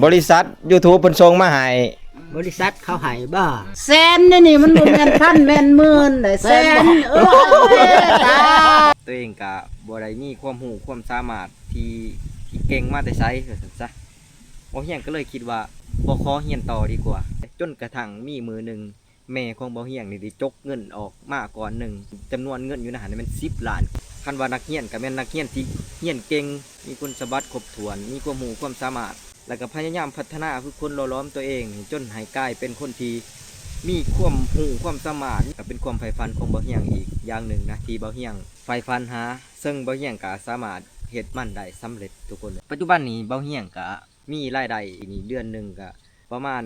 ບໍລິສັດ YouTube ເພິ່ນສົ່ງມາໃຫ້. ບໍລິສັດເຂົາໃຫ້ບໍ່? ແສນນີ້ ນີ້ມັນບໍ່ແມ່ນພັນແມ່ນໝື່ນເດ້ ແສນ ແສນບໍ່? ໂອ້ຍ ຕາຍ. ຕົວເອງກະບໍ່ໄດ້ມີຄວາມຮູ້ຄວາມສາມາດທີ່ ທີ່ເກັ່ງມາແຕ່ໃສ ວ່າຊັ້ນຊະ. ບໍ່ຮຽງກໍເລີຍຄິດວ່າບໍ່ຂໍຮຽນຕໍ່ດີກວ່າ. ຈົນກະທັ່ງມີມື້ໜຶ່ງ ແມ່ຂອງບໍ່ຮຽງນີ້ໄດ້ຈົກເງິນອອກມາກ້ອນໜຶ່ງ, ຈຳນວນເງິນຢູ່ໃນຫັ້ນແມ່ນສິບລ້ານ. ຄັນວ່ານັກຮຽນກໍແມ່ນນັກຮຽນທີ່ຮຽນເກັ່ງ, ມີຄຸນສົມບັດຄົບຖ້ວນ, ມີຄວາມຮູ້ຄວາມສາມາດ, ແລ້ວກໍພະຍາຍາມພັດທະນາຝຶກຝົນຫຼໍ່ຫຼອມຕົວເອງໃຫ້ຈົນໃຫ້ກາຍເປັນຄົນທີ່ມີຄວາມຮູ້ຄວາມສາມາດ, ກໍເປັນຄວາມໃຝ່ຝັນຂອງບໍ່ຮຽງອີກຢ່າງໜຶ່ງນະ ທີ່ບໍ່ຮຽງໃຝ່ຝັນຫາ, ເຊິ່ງບໍ່ຮຽງກໍສາມາດເຮັດມັນໄດ້ສຳເລັດທຸກຄົນ. ປັດຈຸບັນນີ້ບໍ່ຮຽງກໍ ມີລາຍໄດ້ນີ້ເດືອນໜຶ່ງກະປະມານ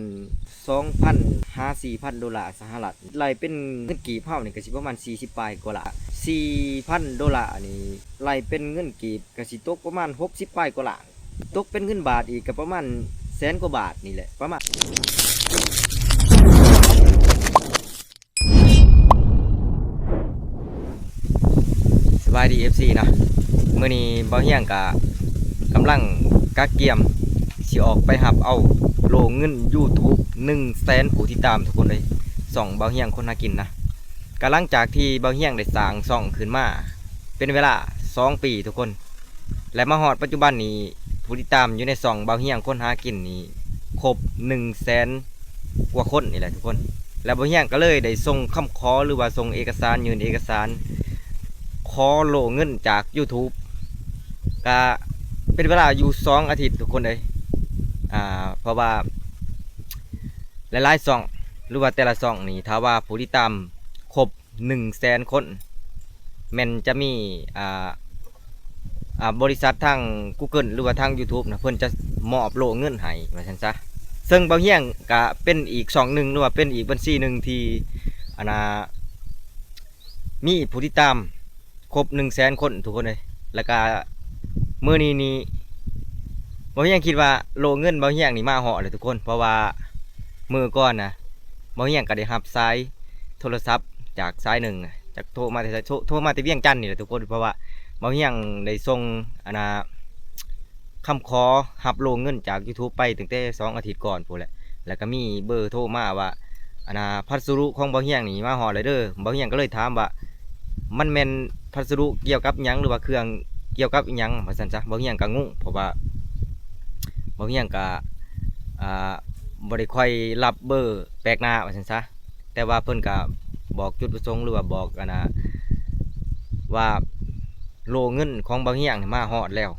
ສອງພັນຫາສີ່ພັນໂດລາສະຫະລັດ, ໄລ່ເປັນເງິນກີບເຮົານີ້ກະຊິປະມານສີ່ສິບປາຍກວ່າລ້ານ. ສີ່ພັນໂດລານີ້ໄລ່ເປັນເງິນກີບກະຊິຕົກປະມານຫົກສິບປາຍກວ່າລ້ານ, ຕົກເປັນເງິນບາດອີກກະປະມານແສນກວ່າບາດນີ້ແຫຼະ ປະມານ. ສະບາຍດີ ເອັຟຊີ ເນາະ, ມື້ນີ້ບ່າວຮຽງກະກຳລັງກະກຽມຊິອອກໄປຮັບເອົາໂລ່ເງິນ YouTube ໜຶ່ງແສນຜູ້ຕິດຕາມທຸກຄົນເອີຍ, ຊ່ອງບ່າວຮຽງຄົນຫາກິນນະ. ກະຫຼັງຈາກທີ່ບ່າວຮຽງໄດ້ສ້າງຊ່ອງຂຶ້ນມາເປັນເວລາສອງປີທຸກຄົນ, ແລະ ມາຮອດປັດຈຸບັນນີ້ ຜູ້ຕິດຕາມຢູ່ໃນຊ່ອງບ່າວຮຽງຄົນຫາກິນນີ້ ຄົບໜຶ່ງແສນກວ່າຄົນນີ້ແຫຼະທຸກຄົນ. ແລ້ວບ່າວຮຽງກໍເລີຍໄດ້ສົ່ງຄຳຂໍ ຫຼືວ່າສົ່ງເອກະສານ ຍື່ນເອກະສານຂໍໂລ່ເງິນຈາກ YouTube ກະເປັນເວລາຢູ່ສອງອາທິດທຸກຄົນເອີຍ. ອ່າ ເພາະວ່າຫຼາຍໆຊ່ອງ ຫຼືວ່າແຕ່ລະຊ່ອງນີ້ ຖ້າວ່າຜູ້ຕິດຕາມຄົບ ໜຶ່ງແສນຄົນ ແມ່ນຈະມີ ອ່າ ອ່າ ບໍລິສັດທາງ Google ຫຼືວ່າທາງ YouTube ນະ ເພິ່ນຈະມອບໂລ່ເງິນໃຫ້ ວ່າຊັ້ນຊະ. ເຊິ່ງບ່າວຮຽງກະເປັນອີກຊ່ອງໜຶ່ງ ຫຼືວ່າເປັນອີກບັນຊີໜຶ່ງທີ່ ອັນນ່າ ມີຜູ້ຕິດຕາມຄົບໜຶ່ງແສນຄົນທຸກຄົນເອີຍ. ແລ້ວກະມື້ນີ້ນີ້ ບ່າວຮຽງຄິດວ່າໂລ່ເງິນບ່າວຮຽງນີ້ມາຮອດແລ້ວທຸກຄົນ, ເພາະວ່າມື້ກ່ອນນະ ບ່າວຮຽງກໍໄດ້ຮັບສາຍໂທລະສັບຈາກສາຍໜຶ່ງ ຈາກໂທມາແຕ່ ໂທ ໂທມາແຕ່ວຽງຈັນນີ້ແຫຼະທຸກຄົນ. ເພາະວ່າບ່າວຮຽງໄດ້ສົ່ງ ອັນນ່າ ຄຳຂໍຮັບໂລ່ເງິນຈາກ YouTube ໄປຕັ້ງແຕ່ສອງອາທິດກ່ອນພຸ້ນແຫຼະ, ແລ້ວກໍມີເບີໂທມາວ່າ ອັນນ່າ ພັດສະດຸຂອງບ່າວຮຽງນີ້ມາຮອດແລ້ວເດີ. ບ່າວຮຽງກໍເລີຍຖາມວ່າ ມັນແມ່ນພັດສະດຸກ່ຽວກັບຫຍັງ ຫຼືວ່າເຄື່ອງກ່ຽວກັບອີ່ຫຍັງ ວ່າຊັ້ນຊະ. ບ່າວຮຽງກໍງົງ ເພາະວ່າບ່າວຮຽງກໍ ອ່າ ບໍ່ໄດ້ຄ່ອຍຮັບເບີແປກໜ້າ ວ່າຊັ້ນຊະ, ແຕ່ວ່າເພິ່ນກໍບອກຈຸດປະສົງ ຫຼືວ່າບອກ ອັນນ່າ ວ່າໂລ່ເງິນຂອງບ່າວຮຽງນີ້ມາຮອດແລ້ວ.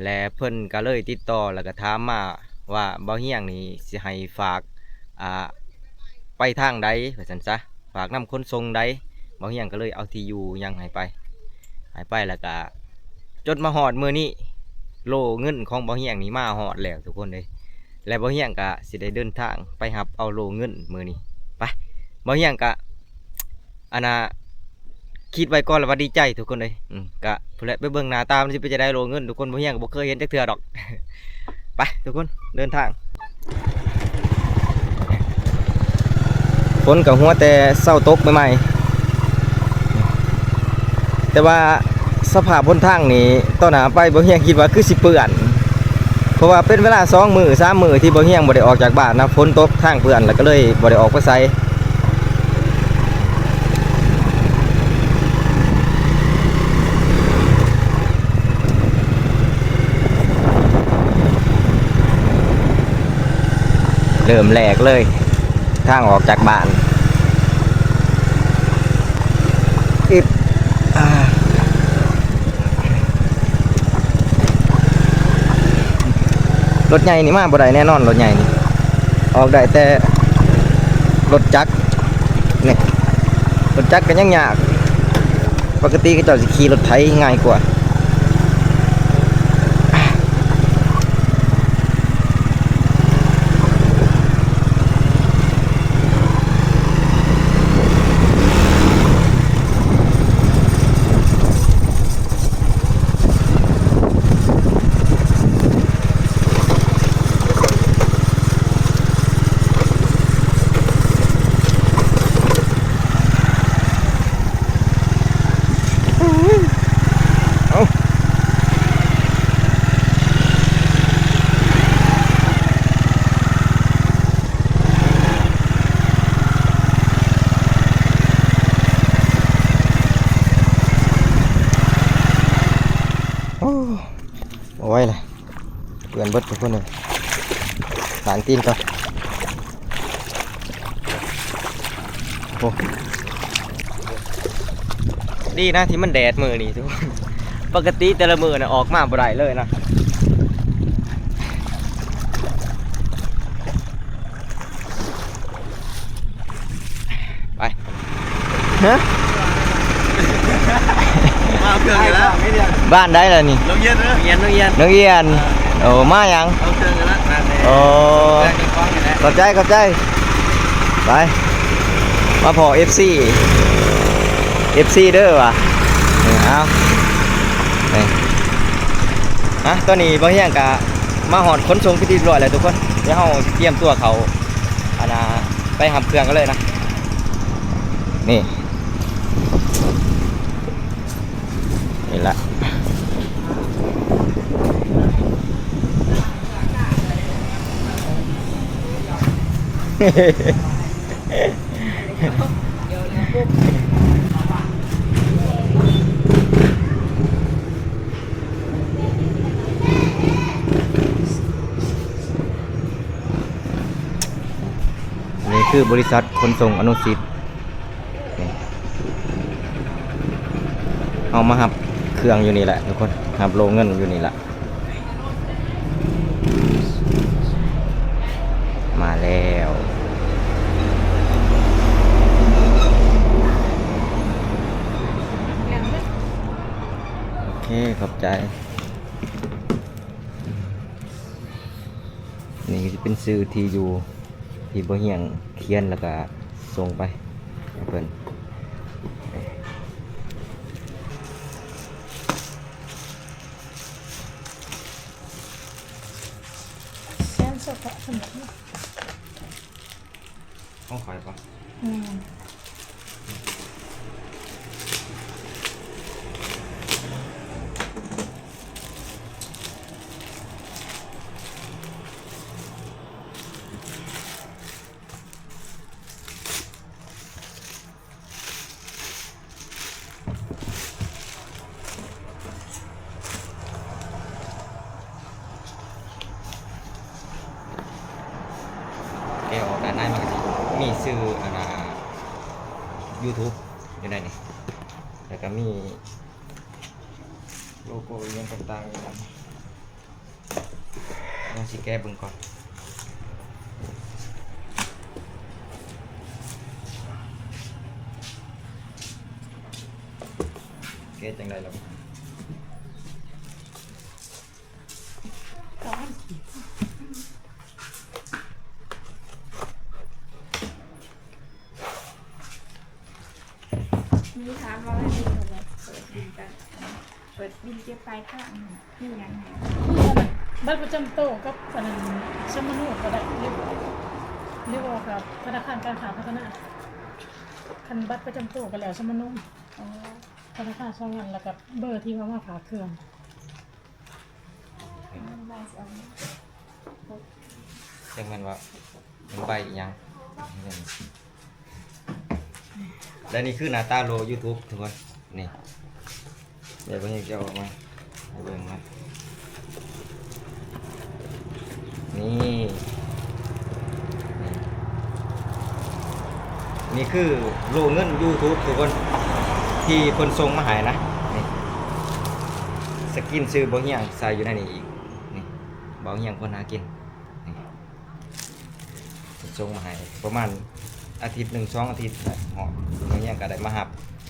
ແລະ ເພິ່ນກໍເລີຍຕິດຕໍ່ ແລ້ວກໍຖາມມາວ່າ ບ່າວຮຽງນີ້ຊິໃຫ້ຝາກ ອ່າ ໄປທາງໃດ ວ່າຊັ້ນຊະ, ຝາກນຳຂົນສົ່ງໃດ. ບ່າວຮຽງກໍເລີຍເອົາທີ່ຢູ່ຫຍັງໃຫ້ໄປ ໃຫ້ໄປ ແລ້ວກໍຈົນມາຮອດມື້ນີ້ ໂລ່ເງິນຂອງບ່າວຮຽງນີ້ມາຮອດແລ້ວທຸກຄົນເອີຍ. ແລະ ບ່າວຮຽງກໍຊິໄດ້ເດີນທາງໄປຮັບເອົາໂລ່ເງິນມື້ນີ້. ໄປ ບ່າວຮຽງກໍ ອັນນ່າ ຄິດໄວ້ກ່ອນແລ້ວວ່າດີໃຈທຸກຄົນເອີຍ. ອືມ ກະພຸ້ນແຫຼະ ໄປເບິ່ງໜ້າຕາມັນຊິເປັນຈັ່ງໃດໂລເງິນທຸກຄົນ, ບ່າວຮຽງກໍບໍ່ເຄີຍເຫັນຈັກເທື່ອດອກ. ໄປທຸກຄົນ ເດີນທາງ. ຝົນກໍຫົວແຕ່ເຊົ້າຕົກໃໝ່ໆ ແຕ່ວ່າສະພາບຫົນທາງນີ້ ຕໍ່ໜ້າໄປ ບ່າວຮຽງຄິດວ່າຄືຊິເປື້ອນ. ເພາະວ່າເປັນເວລາສອງມື້ສາມມື້ທີ່ບ່າວຮຽງບໍ່ໄດ້ອອກຈາກບ້ານນະ, ຝົນຕົກທາງເປື້ອນ ແລ້ວກໍເລີຍບໍ່ໄດ້ອອກໄປໃສ. ເລີ່ມແລກເລີຍ ທາງອອກຈາກບ້ານ. ອຶບ ອ່າ ລົດໃຫຍ່ນີ້ມາບໍ່ໄດ້ແນ່ນອນ, ລົດໃຫຍ່ນີ້ອອກໄດ້ແຕ່ລົດຈັກ. ນີ້ ລົດຈັກກໍຍັງຍາກ, ປົກກະຕິເຂົາເຈົ້າຊິຂີ່ລົດໄຖງ່າຍກວ່າ. ອ ເບິດທຸກຄົນເລີຍ ລ້າງຕີນກ່ອນ. ໂອ້ ດີນະທີ່ມັນແດດມື້ນີ້ທຸກຄົນ ປົກກະຕິແຕ່ລະມື້ນະອອກມາບໍ່ໄດ້ເລີຍນະ. ໄປ ຮະ ມາເຄື່ອງອີກແລ້ວ. ບ້ານໃດລະນີ້? ໂຮງຮຽນເດີ ໂຮງຮຽນ ໂຮງຮຽນ. ໂອ້ ມາຫຍັງ? ເອົາເຄື່ອງອີກແລ້ວ. ໂອ້ ຂອບໃຈ ຂອບໃຈ. ໄປ ມາພໍ້ເອັຟຊີ ເອັຟຊີເດີວ່າ. ເອີ ເອົາ ນີ້ ອ່ະ ຕອນນີ້ບ່າວຮຽງກະມາຮອດຂົນສົ່ງເປັນທີ່ຮຽບຮ້ອຍແລ້ວທຸກຄົນ. ດຽວເຮົາຊິຕຽມຕົວເຂົ້າ ອັນນ່າ ໄປຮັບເຄື່ອງກັນເລີຍນະ. ນີ້ ນີ້ລະ ນີ້ຄືບໍລິສັດຂົນສົ່ງອະນຸສິດ. ນີ້ ເຮົາມາຮັບເຄື່ອງຢູ່ນີ້ແຫຼະທຸກຄົນ ຮັບໂລເງິນຢູ່ນີ້ລະ. ມາແລ້ວ ໂອເຄ ຂອບໃຈ. ນີ້ກໍຊິເປັນຊື່ທີ່ຢູ່ ທີ່ບ່າວຮຽງຂຽນ ແລ້ວກະສົ່ງໄປໃຫ້ເພິ່ນ. ຂອງຂ້ອຍບໍ່? ແມ່ນ. ແກະອອກດ້ານໃນມັນກໍຊິມີຊື່ ອັນນ່າ ຢູທູບ ຢູ່ໃນນີ້ ແລ້ວກໍມີໂລໂກ້ອີ່ຫຍັງຕ່າງໆຢູ່ນັ້ນ. ເຮົາຊິແກະເບິ່ງກ່ອນ ແກະຈັ່ງໃດລະ? ມີຖາມວ່າໃຫ້ເປີດບິນກັນ ເປີດບິນເກັບປາຍທາງ ມີຫຍັງແດ່? ບັດປະຈຳໂຕກັບອັນນັ້ນ ສຳມະໂນກໍໄດ້ ຫຼື ຫຼືວ່າກັບທະນາຄານການຄ້າພັດທະນາ. ຄັນບັດປະຈຳໂຕກໍແລ້ວ ສຳມະໂນ ອໍ ທະນາຄານສອງອັນ ແລ້ວກໍເບີທີ່ວ່າມາຝາກເຄື່ອງ. ຈັກແມ່ນວ່າມັນໃບອີ່ຫຍັງ. ແລະນີ້ຄືໜ້າຕາໂລຢູທູບທຸກຄົນ ນີ້ ດຽວເພິ່ນຈະເອົາອອກມາໃຫ້ເບິ່ງນະ. ນີ້ ນີ້ ນີ້ຄືໂລເງິນຢູທູບທຸກຄົນ ທີ່ເພິ່ນສົ່ງມາໃຫ້ນະ. ນີ້ ສະກິນຊື່ບ່າວຮຽງໃສ່ຢູ່ໃນນີ້ອີກ. ນີ້ ບ່າວຮຽງຄົນຫາກິນ ນີ້ ເພິ່ນສົ່ງມາໃຫ້ປະມານອາທິດໜຶ່ງສອງອາທິດແຫຼະ ເນາະ ບ່າວຮຽງກໍໄດ້ມາຮັບ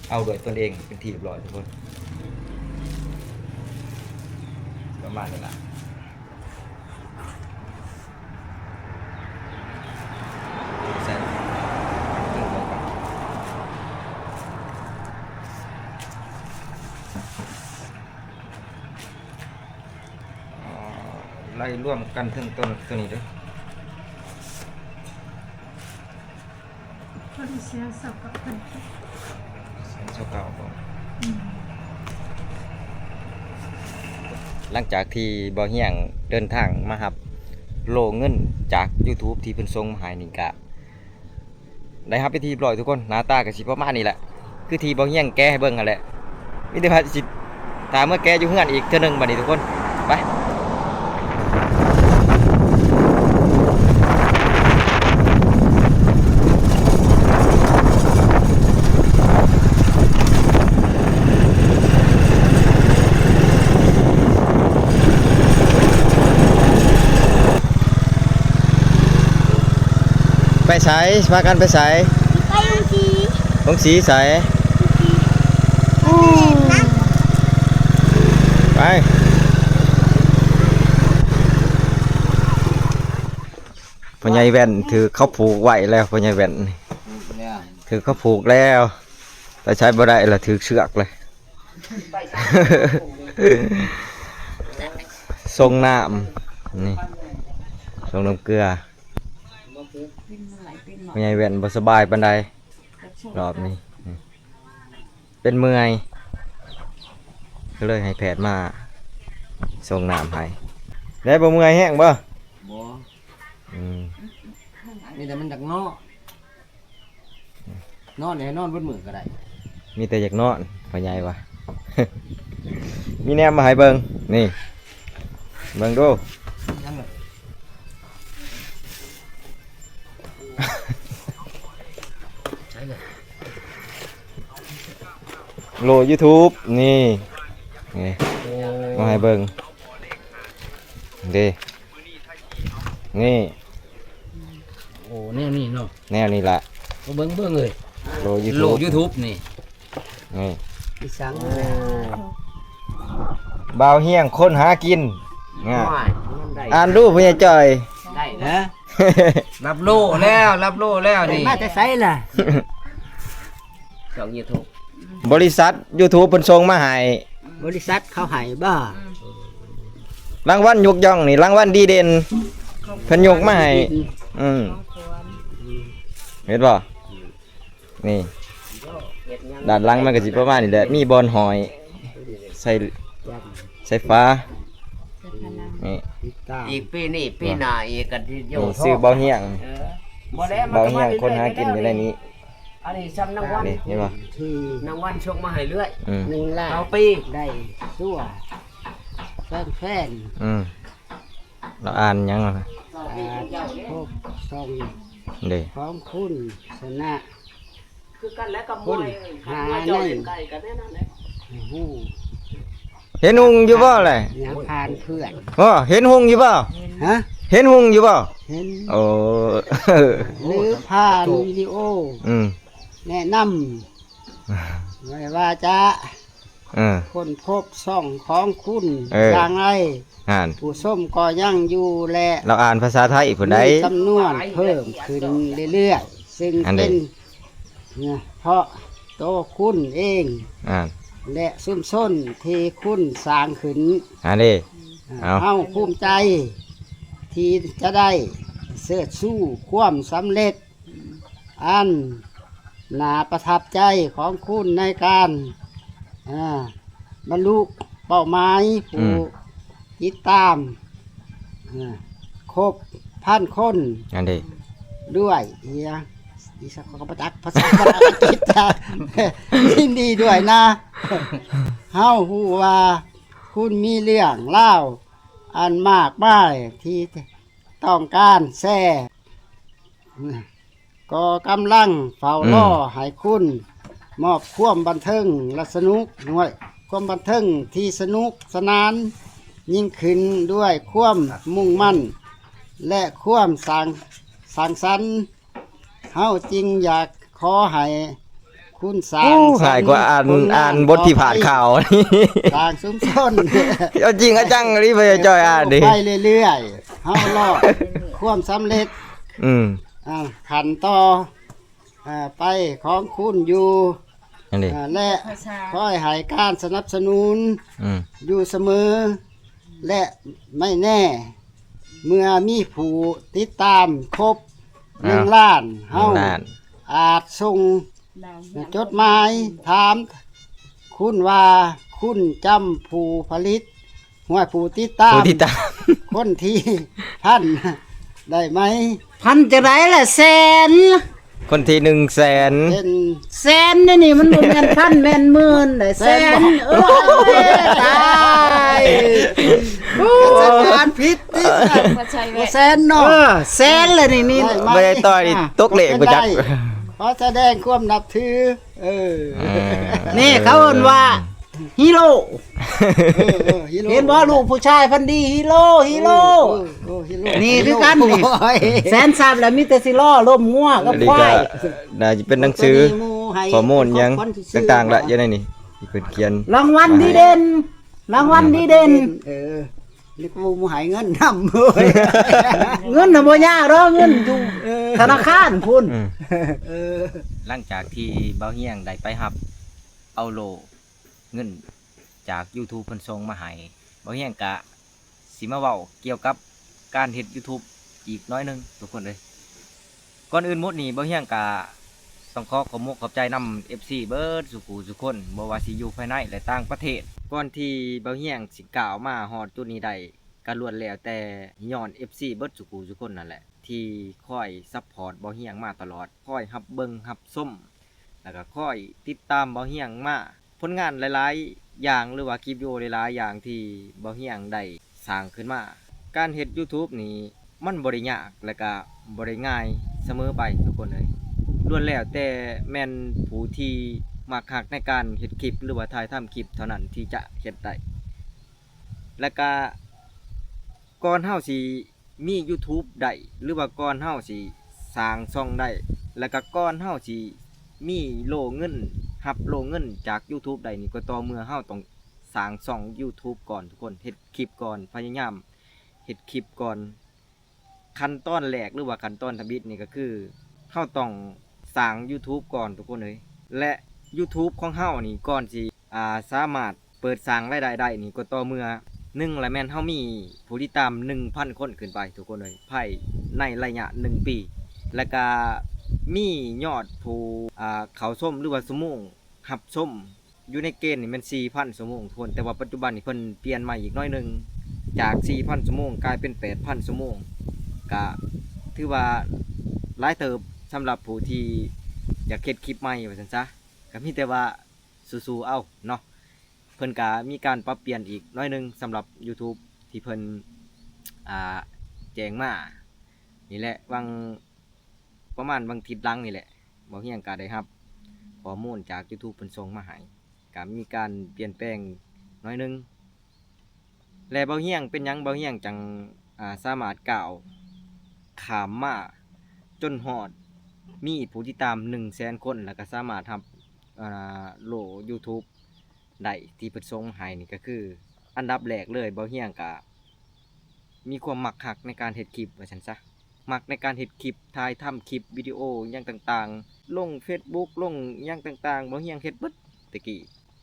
ເອົາດ້ວຍຕົນເອງເປັນທີ່ຮຽບຮ້ອຍທຸກຄົນ. ປະມານນີ້ລະ ໃສ່ ໄລ່ລວມກັນເຖິງຕົວ ຕົວນີ້ເດີ້. ບໍ່ໄດ້ເສຍຊາວເກົ້າພັນກີບ ເສຍຊາວເກົ້າບໍ່? ອືມ. ຫຼັງຈາກທີ່ບ່າວຮຽງເດີນທາງມາຮັບໂລເງິນຈາກຢູທູບທີ່ເພິ່ນສົ່ງມາໃຫ້ນີ້ກະ ໄດ້ຮັບເປັນທີ່ຮຽບຮ້ອຍທຸກຄົນ. ໜ້າຕາກໍຊິປະມານນີ້ແຫຼະ ຄືທີ່ບ່າວຮຽງແກະໃຫ້ເບິ່ງຫັ້ນແຫຼະ. ມີແຕ່ວ່າຊິຖ້າເມືອແກະຢູ່ເຮືອນອີກເທື່ອໜຶ່ງບາດນີ້ທຸກຄົນ. ໄປ. ໄປໃສ? ພາກັນໄປໃສ? ໄປໂຮງສີ. ໂຮງສີໃສ? ໂຮງສີ. ໄປ. ພໍ່ໃຫຍ່ແວ່ນຖືກເຂົາຜູກໄວ້ແລ້ວ, ພໍ່ໃຫຍ່ແວ່ນນີ້ຖືກເຂົາຜູກແລ້ວ, ໄປໃສບໍ່ໄດ້ລະ, ຖືກເຊືອກເລີຍ. ສົ່ງນ້ຳ ນີ້ ສົ່ງນ້ຳເກືອ. ພໍ່ໃຫຍ່ແວ່ນບໍ່ສະບາຍປານໃດ ຮອບນີ້ ເປັນເມື່ອຍ ກໍເລີຍໃຫ້ແພດມາສົ່ງນ້ຳໃຫ້. ໄດ້ບໍ່ ເມື່ອຍແຮງບໍ່? ບໍ່. ອືມ ມີແຕ່ມັນຢາກນອນ ນອນແຫຼະ ນອນເບິດມື້ກໍໄດ້. ມີແຕ່ຢາກນອນ ພໍ່ໃຫຍ່ວ່າ. ມີແນວມາໃຫ້ເບິ່ງ ນີ້ ເບິ່ງດູ. ໂຫຼຢູທູບ ນີ້ ນີ້ ໂອ້ ມາໃຫ້ເບິ່ງເດ້ ນີ້. ໂອ້ ແນວນີ້ເນາະ ແນວນີ້ລະ ມາເບິ່ງ ເບິ່ງເອີຍ ໂຫຼຢູທູບ ໂຫຼຢູທູບນີ້ ນີ້ ອີສັງ ໂອ້ ບ່າວຮຽງຄົນຫາກິນ. ອ່າ ໂອ້ຍ ອ່ານດູ ພໍ່ໃຫຍ່ຈ່ອຍ ໄດ້ ຮະ? ຮັບໂຫຼແລ້ວ ຮັບໂຫຼແລ້ວນີ້ ໄດ້ມາແຕ່ໃສລະ? ຊ່ອງຢູທູບ ບໍລິສັດຢູທູບເພິ່ນສົ່ງມາໃຫ້. ບໍລິສັດເຂົາໃຫ້ບໍ່? ລາງວັນຍົກຍ່ອງນີ້ ລາງວັນດີເດັ່ນ ເພິ່ນຍົກມາໃຫ້. ອືມ ເຫັນບໍ່? ນີ້ ດ້ານຫຼັງມັນກໍຊິປະມານນີ້ແຫຼະ ມີບ່ອນຫ້ອຍ ໃສ່ ໃສ່ຝາ ນີ້ ອີກປີນີ້ ປີໜ້າອີກກໍຊິຢູ່ ນີ້ ຊື່ບ່າວຮຽງ ເອີ ບໍ່ແລ້ວ ບ່າວຮຽງຄົນຫາກິນຢູ່ໃນນີ້. ອັນນີ້ຊ່ຳນາງວັນ ນີ້ເຫັນບໍ່? ນາງວັນສົ່ງມາໃຫ້ເລື້ອຍ ອືມ ໜຶ່ງລ້ານ ຕໍ່ປີ ໄດ້ຊົ່ວແຟນ ອືມ ລາວອ່ານຫຍັງລະ? ອ່າ ພວກຊ່ອງເດ້ ຂອງຄຸນຊະນະ ຄືກັນແຫຼະກັບມວຍ ມວຍເຈົ້າເຫັນໄກ່ກໍແນວນັ້ນແຫຼະ ຮູ້ ເຫັນຮຸ່ງຢູ່ບໍ່ແຫຼະ? ຍັງຜ່ານເພື່ອນ ບໍ່ ເຫັນຮຸ່ງຢູ່ບໍ່? ຮະ? ເຫັນຮຸ່ງຢູ່ບໍ່? ເຫັນ ໂອ້ ຫຼືຜ່ານວິດີໂອ ອືມ ແນະນຳ ໄວ້ວ່າຈະ ເອີ ຄົ້ນພົບຊ່ອງຂອງຄຸນ ເອີ ຊ່າງໄອ ຫັ້ນ ຜູ້ຊົມກໍຍັງຢູ່ ແລະ ລາວອ່ານພາສາໄທພຸ້ນໃດ໋ ມີຈຳນວນເພີ່ມຂຶ້ນເລື້ອຍໆ ຊຶ່ງເປັນເພາະໂຕຄຸນເອງ ແລະ ຊຸມຊົນທີ່ຄຸນສ້າງຂຶ້ນ ອັນນີ້ ເຮົາພູມໃຈທີ່ຈະໄດ້ເຊີດຊູຄວາມສຳເລັດ ອັນໜ້າປະທັບໃຈຂອງຄຸນໃນການ ອ່າ ບັນລຸເປົ້າໝາຍ ອືມ ຜູ້ຕິດຕາມ ອ່າ ຄົບພັນຄົນ ອັນເດ ດ້ວຍ ອີຫຍັງ ອີສັກ ຂ້ອຍກໍບໍ່ຈັກພາສາອັງກິດ ຍິນດີດ້ວຍນະ ເຮົາຮູ້ວ່າຄຸນມີເລື່ອງລາວອັນມາກມາຍທີ່ຕ້ອງການແຊ ກໍກຳລັງເຝົ້າ ອືມ ລໍໃຫ້ຄຸນມອບຄວາມບັນເທີງ ແລະ ສະໜຸກ ຫ້ວຍ ຄວາມບັນເທີງທີ່ສະໜຸກສະໜານຍິ່ງຂຶ້ນ ດ້ວຍຄວາມມຸ່ງໝັ້ນ ແລະ ຄວາມສ້າງ ສ້າງສັນ. ເຮົາຈຶ່ງຢາກຂໍໃຫ້ ຄຸນສ້າງ ໂອ້ ສະ ຫຼາຍກວ່າອ່ານ ອ່ານບົດພິພາກຂ່າວ ສ້າງຊຸມຊົນ ເອົາຈິງເອົາຈັງອີ່ຫຼີ ໄປຈ່ອຍອ່ານດິ ໄປເລື້ອຍໆ ເຮົາລໍຄວາມສຳເລັດ ອືມ ອ່າ ຂັ້ນຕໍ່ ອ່າ ໄປຂອງຄຸນຢູ່ ອັນນີ້ ອ່າ ແລະ ຄອຍໃຫ້ການສະໜັບສະໜູນ ອືມ ຢູ່ສະເໝີ ແລະ ໄມ່ແນ່ ເມື່ອມີຜູ້ຕິດຕາມຄົບ ອ່າ ໜຶ່ງລ້ານ ເຮົາ ໜຶ່ງລ້ານ ອາດສົ່ງ ຈົດໝາຍຖາມຄຸນວ່າ ຄຸນຈຳຜູ້ຜະລິດ ຫ້ວຍ ຜູ້ຕິດຕາມ ຜູ້ຕິດຕາມ ຄົນທີພັນໄດ້ໄໝ? ພັນຈັ່ງໃດລະ ແສນ ຄົນທີໜຶ່ງແສນ ເປັນແສນ ນີ້ ນີ້ມັນບໍ່ແມ່ນພັນແມ່ນໝື່ນໃດ ແສນ ແສນບໍ່? ໂອ້ຍ ຕາຍ ໂອ້ ການຜິດຕິ ບໍ່ແສນເນາະ ເອີ ແສນລະນີ້ ນີ້ ໄດ້ໄໝ? ບໍ່ໄດ້ຕໍ່ນີ້ ອ່າ ຕົກເລກບໍ່ຈັກ ຂໍສະແດງຄວາມນັບຖື ເອີ ເອີ ນີ້ເຂົາເອີ້ນວ່າ ຮີໂຣ ເອີ ເອີ ຮີໂຣ ເຫັນບໍ່ ລູກຜູ້ຊາຍພັນດີ ຮີໂຣ ຮີໂຣ ເອີ ເອີ ຮີໂຣ ນີ້ຄືກັນນີ້ ໂອ້ຍ ແສນຊັບແລ້ວມີແຕ່ຊິລໍລົມງົວກັບຄວາຍ ອັນນີ້ກໍໜ້າຈະເປັນໜັງສື ໂອ້ ໂຕນີ້ໝູ່ໃຫ້ ຂໍ້ມູນຫຍັງຕ່າງໆລະ ຢູ່ໃນນີ້ທີ່ເພິ່ນຂຽນ ລາງວັນດີເດັ່ນ ລາງວັນດີເດັ່ນ ເອີ ນີ້ກໍໝູ່ໃຫ້ເງິນນຳ ເງິນນະບໍ່ຍາກດອກ ເງິນຢູ່ ເອີ ທະນາຄານພຸ້ນ ອືມ ເອີ ຫຼັງຈາກທີ່ບ່າວຮຽງໄດ້ໄປຮັບເອົາໂລ່ ເງິນຈາກ YouTube ເພິ່ນສົ່ງມາໃຫ້ ບ່າວຮຽງກະຊິມາເວົ້າກ່ຽວກັບການເຮັດ YouTube ອີກໜ້ອຍໜຶ່ງທຸກຄົນເອີຍ. ກ່ອນອື່ນໝົດນີ້ ບ່າວຮຽງກະຕ້ອງຂໍຂອບມຸກຂອບໃຈນຳ ເອັຟຊີ ເບິດສູ່ຜູ້ສູ່ຄົນ ບໍ່ວ່າຊິຢູ່ພາຍໃນ ແລະ ຕ່າງປະເທດ. ກ່ອນທີ່ບ່າວຮຽງຊິກ້າວມາຮອດຈຸດນີ້ໄດ້ ກະລ້ວນແລ້ວແຕ່ຍ້ອນ ເອັຟຊີ ເບິດສູ່ຜູ້ສູ່ຄົນນັ້ນແຫຼະ ທີ່ຄອຍຊັບພອດບ່າວຮຽງມາຕະຫຼອດ ຄອຍຮັບເບິ່ງຮັບຊົມ ແລ້ວກໍຄອຍຕິດຕາມບ່າວຮຽງມາ. ຜົນງານຫຼາຍໆຢ່າງ ຫຼືວ່າຄລິບວິດີໂອຫຼາຍໆຢ່າງທີ່ບ່າວຮຽງໄດ້ສ້າງຂຶ້ນມາ. ການເຮັດ YouTube ນີ້ມັນບໍ່ໄດ້ຍາກ ແລະກະບໍ່ໄດ້ງ່າຍສະເໝີໄປທຸກຄົນເອີຍ. ລ້ວນແລ້ວແຕ່ແມ່ນຜູ້ທີ່ມັກຮັກໃນການເຮັດຄລິບ ຫຼືວ່າຖ່າຍທຳຄລິບເທົ່ານັ້ນທີ່ຈະເຮັດໄດ້. ແລະກະກ່ອນເຮົາຊິ ມີ YouTube ໄດ້ ຫຼືວ່າກ່ອນເຮົາຊິສ້າງຊ່ອງໄດ້ ແລ້ວກໍກ່ອນເຮົາຊິມີໂລ່ເງິນ ຮັບໂລ່ເງິນຈາກ YouTube ໄດ້ນີ້ ກໍຕໍ່ເມື່ອເຮົາຕ້ອງສ້າງຊ່ອງ YouTube ກ່ອນທຸກຄົນ ເຮັດຄລິບກ່ອນ ພະຍາຍາມເຮັດຄລິບກ່ອນ. ຂັ້ນຕອນແລກ ຫຼືວ່າຂັ້ນຕອນທຳອິດນີ້ກໍຄື ເຮົາຕ້ອງສ້າງ YouTube ກ່ອນທຸກຄົນເອີຍ ແລະ YouTube ຂອງເຮົານີ້ ກ່ອນຊິ ອ່າ ສາມາດເປີດສ້າງລາຍໄດ້ໄດ້ນີ້ ກໍຕໍ່ເມື່ອ ໜຶ່ງລະແມ່ນເຮົາມີຜູ້ຕິດຕາມໜຶ່ງພັນຄົນຂຶ້ນໄປທຸກຄົນເອີຍ ພາຍໃນໄລຍະໜຶ່ງປີ ແລະກະມີຍອດຜູ້ ອ່າ ເຂົ້າຊົມ ຫຼືວ່າຊົ່ວໂມງຮັບຊົມຢູ່ໃນເກນນີ້ແມ່ນສີ່ພັນຊົ່ວໂມງທຸກຄົນ ແຕ່ວ່າປັດຈຸບັນນີ້ເພິ່ນປ່ຽນໃໝ່ອີກໜ້ອຍໜຶ່ງ ຈາກສີ່ພັນຊົ່ວໂມງກາຍເປັນແປດພັນຊົ່ວໂມງ ກະຖືວ່າຫຼາຍເຕີບສຳລັບຜູ້ທີ່ຢາກເຮັດຄລິບໃໝ່ວ່າຊັ້ນຊະ ກະມີແຕ່ວ່າ ສູ້ໆເອົາເນາະ. ເພິ່ນກະມີການປັບປ່ຽນອີກໜ້ອຍໜຶ່ງສຳລັບ YouTube ທີ່ເພິ່ນ ອ່າ ແຈ້ງມານີ້ແຫຼະ ຫວ່າງ ປະມານຫວ່າງທິດຫຼັງນີ້ແຫຼະ ບ່າວຮຽງກະໄດ້ຮັບຂໍ້ມູນຈາກ YouTube ເພິ່ນສົ່ງມາໃຫ້ ກະມີການປ່ຽນແປງໜ້ອຍໜຶ່ງ. ແລະ ບ່າວຮຽງ ເປັນຫຍັງບ່າວຮຽງຈັ່ງ ອ່າ ສາມາດກ້າວຂ້າມມາຈົນຮອດມີຜູ້ຕິດຕາມໜຶ່ງແສນຄົນ ແລ້ວກໍສາມາດຮັບ ອ່າ ໂລ່ YouTube ໄດ້ທີ່ເພິ່ນສົ່ງມາໃຫ້ນີ້ ກໍຄືອັນດັບແລກເລີຍ ບ່າວຮຽງກໍມີຄວາມມັກຮັກໃນການເຮັດຄລິບວ່າຊັ້ນຊະ ມັກໃນການເຮັດຄລິບ ຖ່າຍທຳຄລິບວິດີໂອຫຍັງຕ່າງໆ ລົງ Facebook ລົງຫຍັງຕ່າງໆ ບ່າວຮຽງເຮັດເບິດແຕ່ກີ້.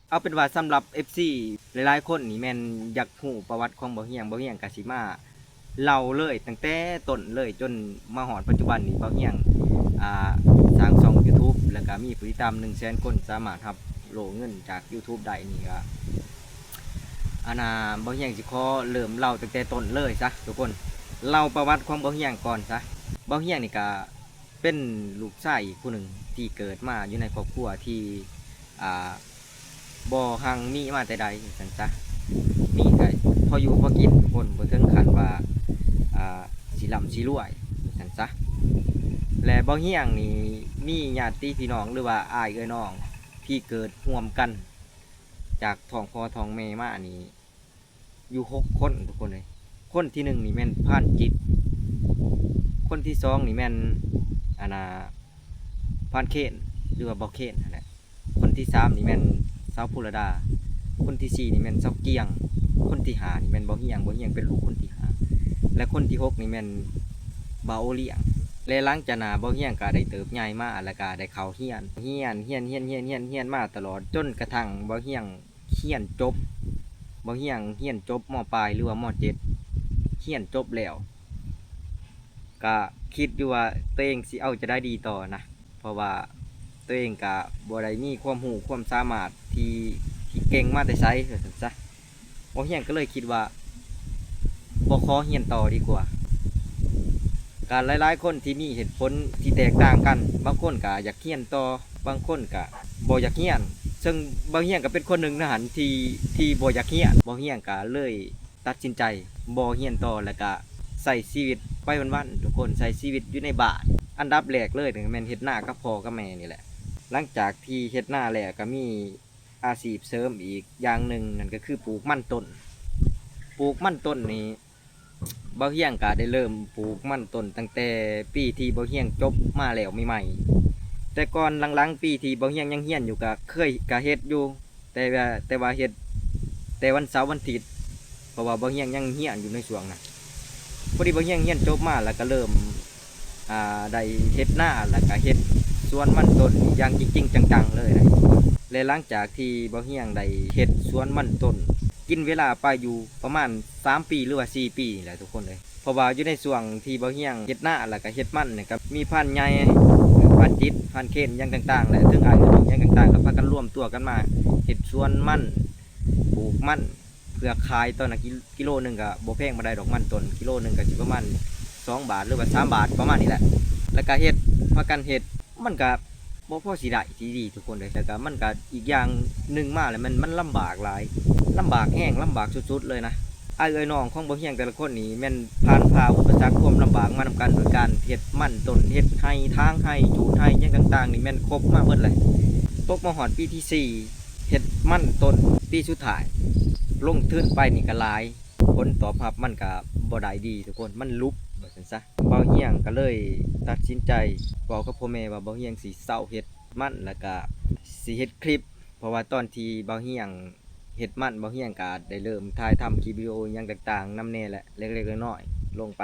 ເອົາເປັນວ່າສຳລັບ ເອັຟຊີ ຫຼາຍໆຄົນນີ້ແມ່ນຢາກຮູ້ປະຫວັດຂອງບ່າວຮຽງ ບ່າວຮຽງກະຊິມາເລົ່າເລີຍ ຕັ້ງແຕ່ຕົ້ນເລີຍ ຈົນມາຮອດປັດຈຸບັນນີ້ ບ່າວຮຽງ ອ່າ ສ້າງຊ່ອງ YouTube ແລ້ວກະມີຜູ້ຕິດຕາມໜຶ່ງແສນຄົນ ສາມາດຮັບໂລ່ເງິນຈາກ YouTube ໄດ້ນີ້ກະ ອັນນ່າ ບ່າວຮຽງຊິຂໍເລີ່ມເລົ່າຕັ້ງແຕ່ຕົ້ນເລີຍຊະທຸກຄົນ ເລົ່າປະຫວັດຂອງບ່າວຮຽງກ່ອນຊະ. ບ່າວຮຽງນີ້ກະ ເປັນລູກຊາຍອີກຜູ້ໜຶ່ງທີ່ເກີດມາຢູ່ໃນຄອບຄົວທີ່ ອ່າ ບໍ່ຮັ່ງມີມາແຕ່ໃດວ່າຊັ້ນຊະ ມີກະພໍຢູ່ພໍກິນທຸກຄົນ ບໍ່ເຖິງຂັ້ນວ່າ ອ່າ ຊິລ່ຳຊິລວຍວ່າຊັ້ນຊະ. ແລະ ບ່າວຮຽງນີ້ມີຍາດຕິພີ່ນ້ອງ ຫຼືວ່າອ້າຍເອື້ອຍນ້ອງທີ່ເກີດຮ່ວມກັນຈາກທ້ອງພໍ່ທ້ອງແມ່ມານີ້ ຢູ່ຫົກຄົນທຸກຄົນເອີຍ. ຄົນທີໜຶ່ງນີ້ແມ່ນພານຈິດ, ຄົນທີສອງນີ້ແມ່ນ ອັນນ່າ ພານເຄນ ຫຼືວ່າບ່າວເຄນຫັ້ນແຫຼະ, ຄົນທີສາມນີ້ແມ່ນສາວພູລະດາ, ຄົນທີສີ່ນີ້ແມ່ນສາວກຽງ, ຄົນທີຫ້ານີ້ແມ່ນບ່າວຮຽງ, ບ່າວຮຽງເປັນລູກຄົນທີຫ້າ ແລະ ຄົນທີຫົກນີ້ແມ່ນບ່າວໂອລ້ຽງ. ແລະ ຫຼັງຈາກນັ້ນບ່າວຮຽງກໍໄດ້ເຕີບໃຫຍ່ມາ ແລ້ວກໍໄດ້ເຂົ້າຮຽນ, ຮຽນ, ຮຽນ, ຮຽນ, ຮຽນ, ຮຽນ, ຮຽນມາຕະຫຼອດ ຈົນກະທັ່ງບ່າວຮຽງ ຮຽນຈົບ, ບ່າວຮຽງຮຽນຈົບ ມ.ປາຍ ຫຼືວ່າ ມ.ເຈັດ ຮຽນຈົບແລ້ວ ກະຄິດຢູ່ວ່າຕົວເອງຊິເອົາຈັ່ງໃດດີຕໍ່ນະ ເພາະວ່າຕົວເອງກະບໍ່ໄດ້ມີຄວາມຮູ້ຄວາມສາມາດທີ່ ທີ່ເກັ່ງມາແຕ່ໃສວ່າຊັ້ນຊະ. ບ່າວຮຽງກໍເລີຍຄິດວ່າ ບໍ່ຂໍຮຽນຕໍ່ດີກວ່າ. ກະຫຼາຍໆຄົນທີ່ມີເຫດຜົນທີ່ແຕກຕ່າງກັນ, ບາງຄົນກະຢາກຮຽນຕໍ່, ບາງຄົນກະບໍ່ຢາກຮຽນ, ເຊິ່ງບ່າວຮຽງກະເປັນຄົນໜຶ່ງໃນຫັ້ນທີ່ ທີ່ບໍ່ຢາກຮຽນ. ບ່າວຮຽງກະເລີຍຕັດສິນໃຈບໍ່ຮຽນຕໍ່ ແລ້ວກະໃຊ້ຊີວິດໄປວັນໆ ທຸກຄົນ, ໃຊ້ຊີວິດຢູ່ໃນບ້ານ. ອັນດັບແລກເລີຍນີ້ແມ່ນເຮັດນາກັບພໍ່ກັບແມ່ນີ້ແຫຼະ. ຫຼັງຈາກທີ່ເຮັດນາແລ້ວກະມີ ອາຊີບເສີມອີກຢ່າງໜຶ່ງ ນັ້ນກໍຄືປູກມັນຕົ້ນ. ປູກມັນຕົ້ນນີ້ ບ່າວຮຽງກໍໄດ້ເລີ່ມປູກມັນຕົ້ນຕັ້ງແຕ່ປີທີ່ບ່າວຮຽງຈົບມາແລ້ວໃໝ່ໆ. ແຕ່ກ່ອນຫຼັງໆ ປີທີ່ບ່າວຮຽງຍັງຮຽນຢູ່ ກໍເຄີຍ ກໍເຮັດຢູ່ ແຕ່ວ່າ ແຕ່ວ່າເຮັດແຕ່ວັນເສົາວັນອາທິດ ເພາະວ່າບ່າວຮຽງຍັງຮຽນຢູ່ໃນຊ່ວງນັ້ນ. ພໍດີບ່າວຮຽງຮຽນຈົບມາ ແລ້ວກໍເລີ່ມ ອ່າ ໄດ້ເຮັດນາ ແລ້ວກໍເຮັດສວນມັນຕົ້ນຢ່າງຈິງໆ ຈັງໆ ເລີຍນະ. ແລະ ຫຼັງຈາກທີ່ບ່າວຮຽງໄດ້ເຮັດສວນມັນຕົ້ນ ກິນເວລາໄປຢູ່ປະມານສາມປີ ຫຼືວ່າສີ່ປີນີ້ແຫຼະທຸກຄົນເອີຍ. ເພາະວ່າຢູ່ໃນຊ່ວງທີ່ບ່າວຮຽງເຮັດນາ ແລ້ວກໍເຮັດມັນນີ້ ກໍມີພານໃຫຍ່ ພານຈິດ ພານເຄນ ຫຍັງຕ່າງໆ ແຫຼະ ເຖິງອ້າຍເອື້ອຍນ້ອງຫຍັງຕ່າງໆ ກໍພາກັນລວມຕົວກັນມາເຮັດສວນມັນ ປູກມັນ ເພື່ອຂາຍ. ຕອນນັ້ນກິ ກິໂລໜຶ່ງກໍບໍ່ແພງປານໃດດອກ ມັນຕົ້ນ ກິໂລໜຶ່ງກໍຊິປະມານສອງບາດ ຫຼືວ່າສາມບາດ ປະມານນີ້ແຫຼະ. ແລ້ວກໍເຮັດ ພາກັນເຮັດ ມັນກໍບໍ່ພໍຊິໄດ້ທີ່ດີທຸກຄົນເອີຍ. ແລ້ວກໍມັນກໍອີກຢ່າງໜຶ່ງມາແລ້ວ ມັນ ມັນລຳບາກຫຼາຍ ລຳບາກແຮງ ລຳບາກສຸດໆ ເລີຍນະ. ອ້າຍເອື້ອຍນ້ອງຂອງບ່າວຮຽງແຕ່ລະຄົນນີ້ ແມ່ນຜ່ານຜ່າອຸປະສັກຄວາມລຳບາກມານຳກັນ ໂດຍການເຮັດມັນຕົ້ນ ເຮັດໄຮ່ ຖາງໄຮ່ ຈູດໄຮ່ ຫຍັງຕ່າງໆ ນີ້ແມ່ນຄົບມາເບິດເລີຍ. ຕົກມາຮອດປີທີສີ່ ເຮັດມັນຕົ້ນປີສຸດທ້າຍ ລົງທຶນໄປນີ້ກໍຫຼາຍ ຜົນຕອບຮັບມັນກໍບໍ່ໄດ້ດີທຸກຄົນ ມັນຫຼຸບວ່າຊັ້ນຊະ. ບ່າວຮຽງກໍເລີຍຕັດສິນໃຈເວົ້າກັບພໍ່ແມ່ວ່າ ບ່າວຮຽງຊິເຊົາເຮັດມັນ ແລ້ວກໍຊິເຮັດຄລິບ ເພາະວ່າຕອນທີ່ບ່າວຮຽງເຮັດມັນ ບ່າວຮຽງກໍໄດ້ເລີ່ມຖ່າຍທຳຄລິບວິດີໂອຫຍັງຕ່າງໆ ນຳແດ່ແຫຼະ ເລັກໆ ນ້ອຍໆ ລົງໄປ.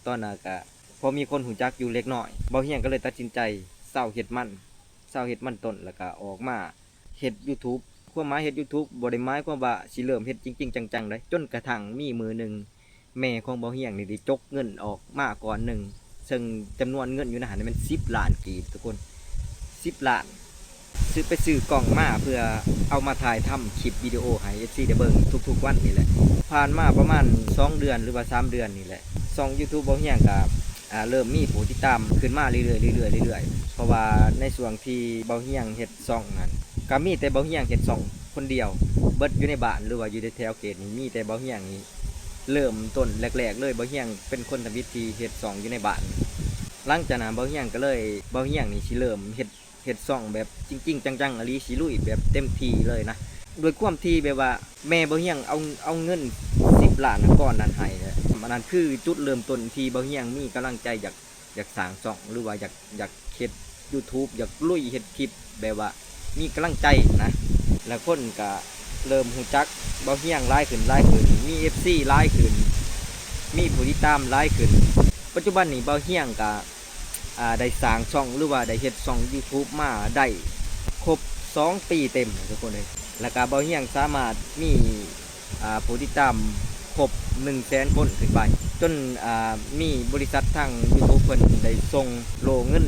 ຕອນນັ້ນກໍພໍມີຄົນຮູ້ຈັກຢູ່ເລັກນ້ອຍ ບ່າວຮຽງກໍເລີຍຕັດສິນໃຈເຊົາເຮັດມັນ ເຊົາເຮັດມັນຕົ້ນ ແລ້ວກໍອອກມາ ເຮັດຢູທູບ. ຄວາມໝາຍເຮັດຢູທູບບໍ່ໄດ້ໝາຍຄວາມວ່າຊິເລີ່ມເຮັດຈິງໆ ຈັງໆ ໃດ໋. ຈົນກະທັ່ງມີມື້ໜຶ່ງ ແມ່ຂອງບ່າວຮຽງນີ້ໄດ້ຈົກເງິນອອກມາກ້ອນໜຶ່ງ ເຊິ່ງຈຳນວນເງິນຢູ່ໃນຫັ້ນແມ່ນສິບລ້ານກີບທຸກຄົນ ສິບລ້ານ ຊື້ ໄປຊື້ກ້ອງມາເພື່ອເອົາມາຖ່າຍທຳຄລິບວິດີໂອໃຫ້ເອັຟຊີໄດ້ເບິ່ງທຸກໆ ວັນນີ້ແຫຼະ. ຜ່ານມາປະມານສອງເດືອນ ຫຼືວ່າສາມເດືອນນີ້ແຫຼະ ຊ່ອງຢູທູບບ່າວຮຽງກະ ອ່າ ເລີ່ມມີຜູ້ຕິດຕາມຂຶ້ນມາເລື້ອຍໆ ເລື້ອຍໆ ເລື້ອຍໆ ເພາະວ່າໃນຊ່ວງທີ່ບ່າວຮຽງເຮັດຊ່ອງນັ້ນ ກະມີແຕ່ບ່າວຮຽງເຮັດຊ່ອງຄົນດຽວເບິດຢູ່ໃນບ້ານ ຫຼືວ່າຢູ່ໃນແຖວເຂດນີ້ ມີແຕ່ບ່າວຮຽງນີ້ເລີ່ມຕົ້ນແລກໆ ເລີຍ. ບ່າວຮຽງເປັນຄົນທຳອິດທີ່ເຮັດຊ່ອງຢູ່ໃນບ້ານ. ຫຼັງຈາກນັ້ນບ່າວຮຽງກໍເລີຍ ບ່າວຮຽງນີ້ຊິເລີ່ມເຮັດ ເຮັດຊ່ອງແບບຈິງໆ ຈັງໆ ອີ່ຫຼີ ຊິລຸຍແບບເຕັມທີ່ເລີຍນະ. ດ້ວຍຄວາມທີ່ແບບວ່າແມ່ບ່າວຮຽງເອົາ ເອົາເງິນສິບລ້ານກ້ອນນັ້ນໃຫ້ ອັນນັ້ນຄືຈຸດເລີ່ມຕົ້ນທີ່ບ່າວຮຽງມີກຳລັງໃຈຢາກ ຢາກສ້າງຊ່ອງ ຫຼືວ່າຢາກ ຢາກເຮັດຢູທູບ ຢາກລຸຍເຮັດຄລິບ ແບບວ່າມີກຳລັງໃຈນະ. ແລ້ວຄົນກະເລີ່ມຮູ້ຈັກບ່າວຮຽງຫຼາຍຂຶ້ນ ຫຼາຍຂຶ້ນ ມີເອັຟຊີຫຼາຍຂຶ້ນ ມີຜູ້ຕິດຕາມຫຼາຍຂຶ້ນ. ປັດຈຸບັນນີ້ບ່າວຮຽງກະ ອ່າ ໄດ້ສ້າງຊ່ອງ ຫຼືວ່າໄດ້ເຮັດຊ່ອງຢູທູບມາໄດ້ຄົບສອງປີເຕັມທຸກຄົນເອີຍ. ແລ້ວກະບ່າວຮຽງສາມາດມີ ອ່າ ຜູ້ຕິດຕາມຄົບໜຶ່ງແສນຄົນຂຶ້ນໄປ ຈົນ ອ່າ ມີບໍລິສັດທາງຢູທູບເພິ່ນໄດ້ສົ່ງໂລ່ເງິນ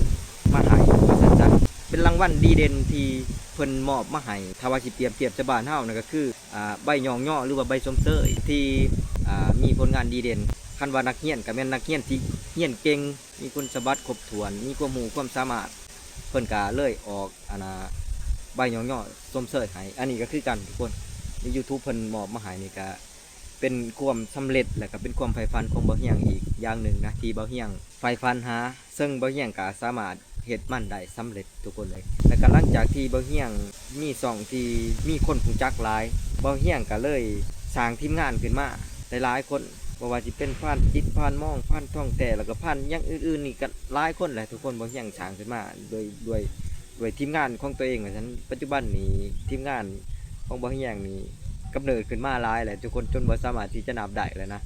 ມາໃຫ້ວ່າຊັ້ນຊະ ເປັນລາງວັນດີເດັ່ນທີ່ເພິ່ນມອບມາໃຫ້. ຖ້າວ່າຊິປຽບທຽບໃສ່ບ້ານເຮົານັ້ນກໍຄື ອ່າ ໃບຍ້ອງຍໍ ຫຼືວ່າໃບຊົມເຊີຍທີ່ ອ່າ ມີຜົນງານດີເດັ່ນ. ຄັນວ່ານັກຮຽນກໍແມ່ນນັກຮຽນທີ່ຮຽນເກັ່ງ ມີຄຸນສົມບັດຄົບຖ້ວນ ມີຄວາມຮູ້ຄວາມສາມາດ ເພິ່ນກະເລີຍອອກ ອັນນ່າ ໃບຍ້ອງຍໍຊົມເຊີຍໃຫ້. ອັນນີ້ກໍຄືກັນທຸກຄົນ ໃນຢູທູບເພິ່ນມອບມາໃຫ້ນີ້ກະເປັນຄວາມສຳເລັດ ແລະກະເປັນຄວາມໃຝ່ຝັນຂອງບ່າວຮຽງອີກຢ່າງໜຶ່ງນະ ທີ່ບ່າວຮຽງໃຝ່ຝັນຫາ ເຊິ່ງບ່າວຮຽງກະສາມາດເຮັດມັນໄດ້ສຳເລັດທຸກຄົນເອີຍ. ແລະກະຫຼັງຈາກທີ່ບ່າວຮຽງມີຊ່ອງທີ່ມີຄົນຮູ້ຈັກຫຼາຍ ບ່າວຮຽງກະເລີຍສ້າງທີມງານຂຶ້ນມາຫຼາຍໆຄົນ ບໍ່ວ່າຊິເປັນພານຈິດ ພານມອງ ພານທອງແທ້ ແລ້ວກໍພານຢ່າງອື່ນໆນີ້ກໍຫຼາຍຄົນແຫຼະທຸກຄົນ. ບ່າວຮຽງສ້າງຂຶ້ນມາໂດຍ ດ້ວຍ ດ້ວຍທີມງານຂອງຕົວເອງວ່າຊັ້ນ. ປັດຈຸບັນນີ້ທີມງານຂອງບ່າວຮຽງນີ້ກຳເນີດຂຶ້ນມາຫຼາຍແຫຼະທຸກຄົນ ຈົນບໍ່ສາມາດທີ່ຈະນັບໄດ້ແລ້ວນະ.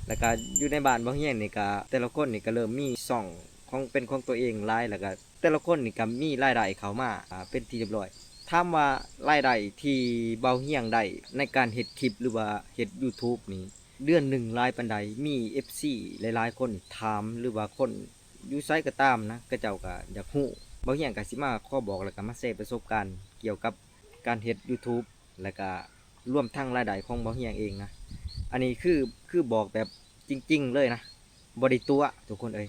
ແລ້ວກໍຢູ່ໃນບ້ານບ່າວຮຽງນີ້ກໍແຕ່ລະຄົນນີ້ກໍເລີ່ມມີຊ່ອງຂອງ ເປັນຂອງຕົວເອງຫຼາຍ ແລ້ວກໍແຕ່ລະຄົນນີ້ກໍມີລາຍໄດ້ເຂົ້າມາ ອ່າ ເປັນທີ່ຮຽບຮ້ອຍ. ຖາມວ່າລາຍໄດ້ທີ່ບ່າວຮຽງໄດ້ໃນການເຮັດຄລິບ ຫຼືວ່າເຮັດຢູທູບນີ້ ເດືອນໜຶ່ງຫຼາຍປານໃດ? ມີເອັຟຊີຫຼາຍໆຄົນຖາມ ຫຼືວ່າຄົນຢູ່ໃສກໍຕາມນະ ເຂົາເຈົ້າກໍຢາກຮູ້. ບ່າວຮຽງກໍຊິມາຂໍບອກ ແລ້ວກໍມາແຊປະສົບການກ່ຽວກັບການເຮັດຢູທູບ ແລ້ວກໍລວມທັງລາຍໄດ້ຂອງບ່າວຮຽງເອງນະ. ອັນນີ້ຄື ຄືບອກແບບຈິງໆເລີຍນະ ບໍ່ໄດ້ຕົວະທຸກຄົນເອີຍ.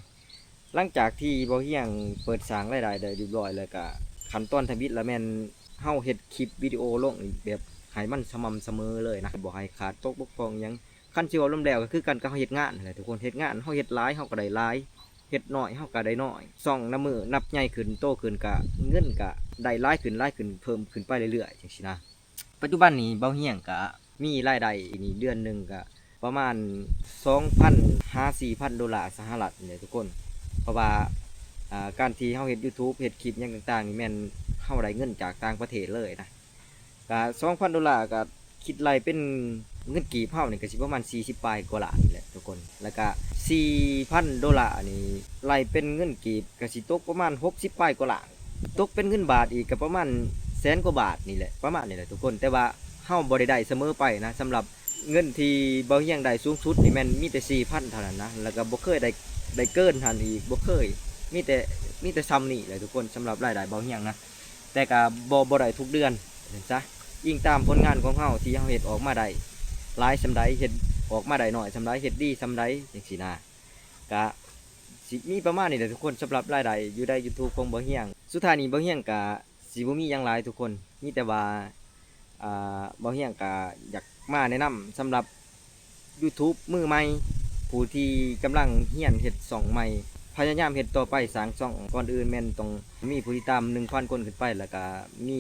ຫຼັງຈາກທີ່ບ່າວຮຽງເປີດສ້າງລາຍໄດ້ໄດ້ຮຽບຮ້ອຍ ແລ້ວກະຂັ້ນຕອນທຳອິດລະແມ່ນເຮົາເຮັດຄລິບວິດີໂອລົງແບບໃຫ້ມັນສະໝ່ຳສະເໝີເລີຍນະ ບໍ່ໃຫ້ຂາດຕົກບົກຜ່ອງຫຍັງ. ຄັນຊິເວົ້າລວມແລ້ວກໍຄືກັນກັບເຮົາເຮັດງານຫັ້ນແຫຼະທຸກຄົນ. ເຮັດງານເຮົາເຮັດຫຼາຍເຮົາກໍໄດ້ຫຼາຍ ເຮັດໜ້ອຍເຮົາກໍໄດ້ໜ້ອຍ. ຊ່ອງນຳມື້ນັບໃຫຍ່ຂຶ້ນ ໂຕຂຶ້ນ ກະເງິນກະໄດ້ຫຼາຍຂຶ້ນ ຫຼາຍຂຶ້ນ ເພີ່ມຂຶ້ນໄປເລື້ອຍໆ ຈັ່ງຊີ້ນະ. ປັດຈຸບັນນີ້ ເບົາຮຽງກະມີລາຍໄດ້ນີ້ ເດືອນໜຶ່ງກະປະມານສອງພັນຫາສີ່ພັນໂດລາສະຫະລັດນີ້ແຫຼະທຸກຄົນ. ເພາະວ່າ ອ່າ ການທີ່ເຮົາເຮັດ YouTube ເຮັດຄລິບຫຍັງຕ່າງໆນີ້ ແມ່ນເຮົາໄດ້ເງິນຈາກຕ່າງປະເທດເລີຍນະ. ກະສອງພັນໂດລາ ກະຄິດໄລ່ເປັນເງິນກີບເຮົານີ້ ກະຊິປະມານສີ່ສິບປາຍກວ່າລ້ານນີ້ແຫຼະທຸກຄົນ. ແລ້ວກະສີ່ພັນໂດລານີ້ ໄລ່ເປັນເງິນກີບ ກະຊິຕົກປະມານຫົກສິບປາຍກວ່າລ້ານ. ຕົກເປັນເງິນບາດອີກກະປະມານແສນກວ່າບາດນີ້ແຫຼະ ປະມານນີ້ແຫຼະທຸກຄົນ. ແຕ່ວ່າເຮົາບໍ່ໄດ້ໄດ້ສະເໝີໄປນະ. ສຳລັບເງິນທີ່ເບົາຮຽງໄດ້ສູງສຸດນີ້ແມ່ນມີແຕ່ສີ່ພັນເທົ່ານັ້ນນະ. ແລ້ວກະບໍ່ເຄີຍໄດ້ ໄດ້ເກີນຫັ້ນອີກ ບໍ່ເຄີຍ ມີແຕ່ ມີແຕ່ຊ່ຳນີ້ແຫຼະທຸກຄົນ ສຳລັບລາຍໄດ້ເບົາຮຽງນະ. ແຕ່ກະບໍ່ ບໍ່ໄດ້ທຸກເດືອນວ່າຊັ້ນຊະ ອີງຕາມຜົນງານຂອງເຮົາທີ່ເຮົາເຮັດອອກມາໄດ້ຫຼາຍສ່ຳໃດ ເຮັດອອກມາໄດ້ໜ້ອຍສ່ຳໃດ ເຮັດດີສ່ຳໃດ ຈັ່ງຊີ້ນະ. ກະຊິມີປະມານນີ້ແຫຼະທຸກຄົນ ສຳລັບລາຍໄດ້ຢູ່ໃນ YouTube ຂອງເບົາຮຽງ. ສຸດທ້າຍນີ້ເບົາຮຽງກະຊິບໍ່ມີຫຍັງຫຼາຍທຸກຄົນ ມີແຕ່ວ່າ ອ່າ ເບົາຮຽງກະຢາກມາແນະນຳສຳລັບ YouTube ມືໃໝ່ ຜູ້ທີ່ກຳລັງຮຽນເຮັດຊ່ອງໃໝ່ ພະຍາຍາມເຮັດຕໍ່ໄປ ສ້າງຊ່ອງ. ກ່ອນອື່ນແມ່ນຕ້ອງມີຜູ້ຕິດຕາມໜຶ່ງພັນຄົນຂຶ້ນໄປ ແລ້ວກະມີ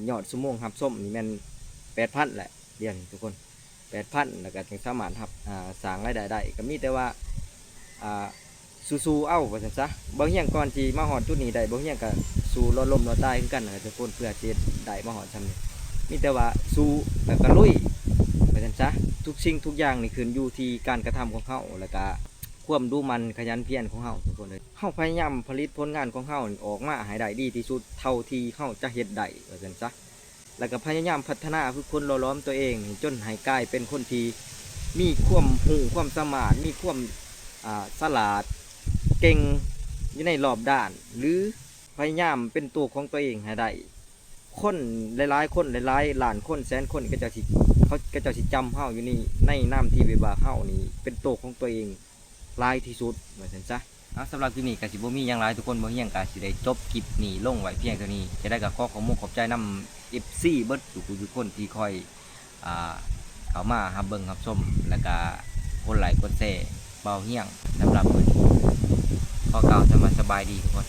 ຍອດຊົ່ວໂມງຮັບຊົມນີ້ແມ່ນແປດພັນແຫຼະ ດຽວນີ້ທຸກຄົນ ແປດພັນ ແລ້ວກະຈຶ່ງສາມາດຮັບ ອ່າ ສ້າງລາຍໄດ້ໄດ້. ກະມີແຕ່ວ່າ ອ່າ ສູ້ໆເອົາວ່າຊັ້ນຊະ. ເບົາຮຽງກ່ອນຊິມາຮອດຈຸດນີ້ໄດ້ ເບົາຮຽງກະສູ້ລໍລົ້ມລໍຕາຍຄືກັນນະທຸກຄົນ ເພື່ອຊິເຮັດໄດ້ມາຮອດຊ່ຳນີ້. ມີແຕ່ວ່າສູ້ ແລ້ວກະລຸຍວ່າຊັ້ນຊະ. ທຸກສິ່ງທຸກຢ່າງນີ້ຂຶ້ນຢູ່ທີ່ການກະທຳຂອງເຮົາ ແລ້ວກະຄວາມດຸໝັ່ນຂະຫຍັນພຽນຂອງເຮົາທຸກຄົນເອີຍ. ເຮົາພະຍາຍາມຜະລິດຜົນງານຂອງເຮົານີ້ອອກມາໃຫ້ໄດ້ດີທີ່ສຸດເທົ່າທີ່ເຮົາຈະເຮັດໄດ້ວ່າຊັ້ນຊະ. ແລ້ວກະພະຍາຍາມພັດທະນາຝຶກຝົນຫຼໍ່ຫຼອມຕົວເອງໃຫ້ຈົນໃຫ້ກາຍເປັນຄົນທີ່ມີຄວາມຮູ້ຄວາມສາມາດ ມີຄວາມ ອ່າ ສະຫຼາດ ເກັ່ງຢູ່ໃນລອບດ້ານ ຫຼື ພະຍາຍາມເປັນໂຕຂອງຕົວເອງໃຫ້ໄດ້. ຄົນຫຼາຍໆຄົນ ຫຼາຍໆລ້ານຄົນ ແສນຄົນ ເຂົາເຈົ້າຊິ ເຂົາ ເຂົາເຈົ້າຊິຈຳເຮົາຢູ່ນີ້ ໃນນາມທີ່ແບບວ່າເຮົານີ້ເປັນໂຕຂອງຕົວເອງ ຫຼາຍທີ່ສຸດວ່າຊັ້ນຊະ. ເອົາ ສຳລັບຄລິບນີ້ກະຊິບໍ່ມີຫຍັງຫຼາຍທຸກຄົນ ເບົາຮຽງກະຊິໄດ້ຈົບຄລິບນີ້ລົງໄວ້ພຽງເທົ່ານີ້. ຈັ່ງໃດກະຂໍຂອບມຸກຂອບໃຈນຳ ເອັຟຊີ ເບິດທຸກຜູ້ທຸກຄົນທີ່ຄອຍ ອ່າ ເຂົ້າມາຮັບເບິ່ງຮັບຊົມ ແລ້ວກະກົດໄລກົດແຊເບົາຮຽງ. ສຳລັບມື້ນີ້ຂໍກ່າວຄຳວ່າສະບາຍດີທຸກຄົນ.